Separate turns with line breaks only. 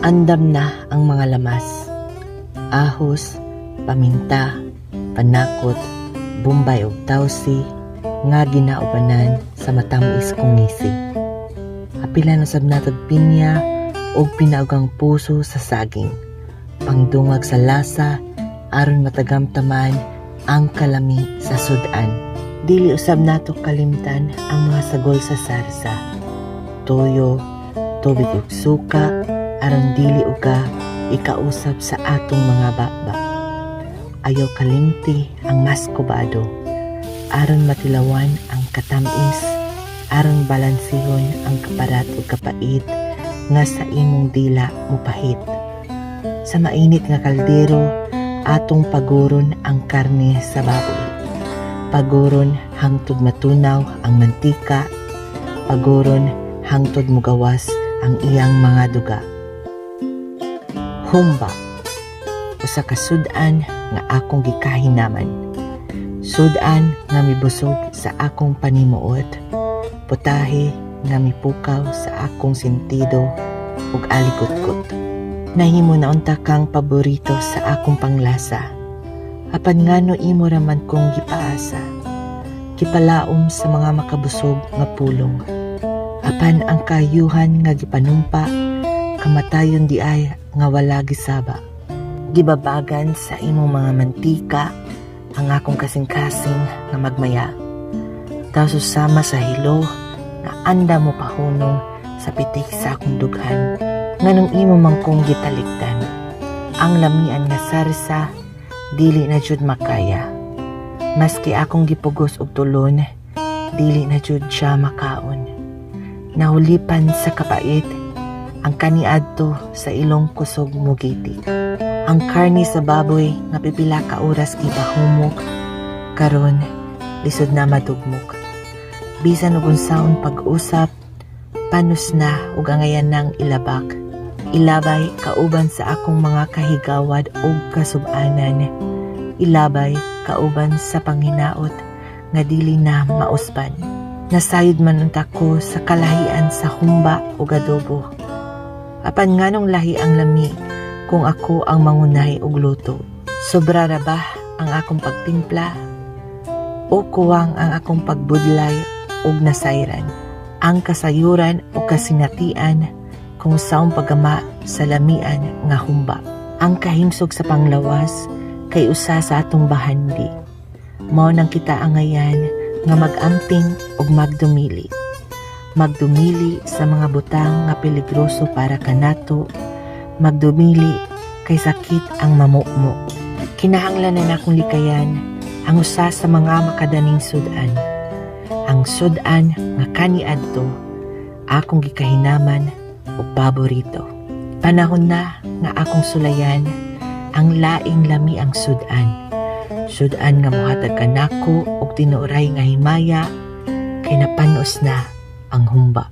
Andam na ang mga lamas. Ahos, paminta, panakot, bombay ug tausi nga ginaubanan sa matamis kong ngisi. Apilan usab natog pinya ug pinaugang puso sa saging. Pangdungag sa lasa aron matagamtaman ang kalami sa sudan. Dili usab nato kalimtan ang mga sagol sa sarsa. Toyo, tubig ug suka aron dili uga ikausab sa atong mga baba. Ayaw kalimti ang maskobado aron matilawan ang katamis, aron balansihon ang kaparat ug kapait nga sa imong dila mupahit. Sa mainit nga kaldero, atong paguron ang karne sa baboy. Paguron hangtod matunaw ang mantika, paguron hangtod mugawas ang iyang mga duga. Humba, usa ka sudan nga akong gikahinaman. Sudan nga mibusog sa akong panimuot, putahe nga mipukaw sa akong sentido ug alikutkot. Nahimo na unta kang paborito sa akong panglasa. Apan ngano imo raman kong gipaasa? Gipalaom sa mga makabusog nga pulong. Apan ang kayuhan nga gipanumpa, kamatayon diay nga wala gisaba. Gibabagan sa imong mga mantika ang akong kasing-kasing nga magmaya. Daw susama sa hilo nga andam mopahunong sa pitik sa akong dughan. Nganong imo man kong gitalikdan? Ang lamian nga sarsa, dili na jud makaya. Maski akong gipugos og tulon, dili na jud siya makaon. Nahulipan sa kapait ang kaniadto sa ilong kusog mugitik. Ang karne sa baboy nga pipila ka oras gipahumok, karon lisod na madugmok. Bisan og unsaon pag-usap, panos na ug angayan nang ilabak. Ilabay kauban sa akong mga kahigawad ug kasubanan. Ilabay kauban sa panghinaot nga dili na mausban. Nasayod man unta ko sa kalahian sa humba ug adobo. Apan nganong lahi ang lami kung ako ang mangunahi og luto? Sobra ra ba ang akong pagtimpla? O kuwang ang akong pagbudlay ug nasayran? Ang kasayuran o kasinatian kung saong paggama sa lamian nga humba. Ang kahimsog sa panglawas kay usa sa atong bahandi. Mao nang kita angayan nga mag-amping ug magdumili. Magdumili sa mga butang nga peligroso para kanato, magdumili kay sakit ang mamukmo. Kinahanglan na nakong likayan ang usa sa mga makadaning sudan. Ang sudan nga kaniadto akong gikahinaman o paborito. Panahon na nga akong sulayan ang laing lamiang sudan. Sudan nga mohatag kanako og tinuoray nga himaya kay napanos na ang humba.